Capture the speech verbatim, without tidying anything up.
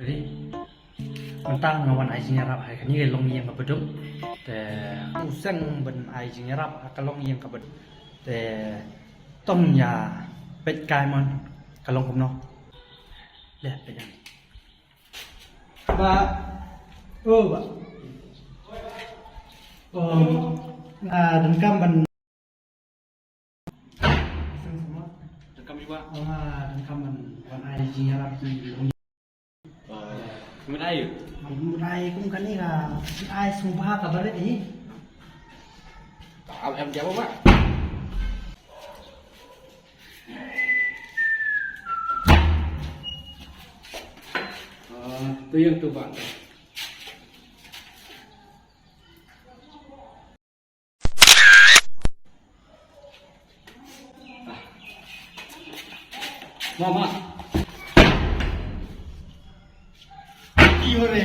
Ready? Mynta nga wan ai jingïarap ha kane ka longïing kaba duk. Te u seng ban ai jingïarap ha ka longïing kaba duk. Te to ngin ïa peit kai mon ka long kumno. Leh peit. Bah. Oh, bah. Oh, nga donkam ban Donkam ïa u bah. Nga donkam ban wan ai jingïarap ki. Mut ai. Mut ai kum kane ka ai sngewbha kaba rit hi. Am em jawab bah. To ïa tu bah. Mama. Ki hore.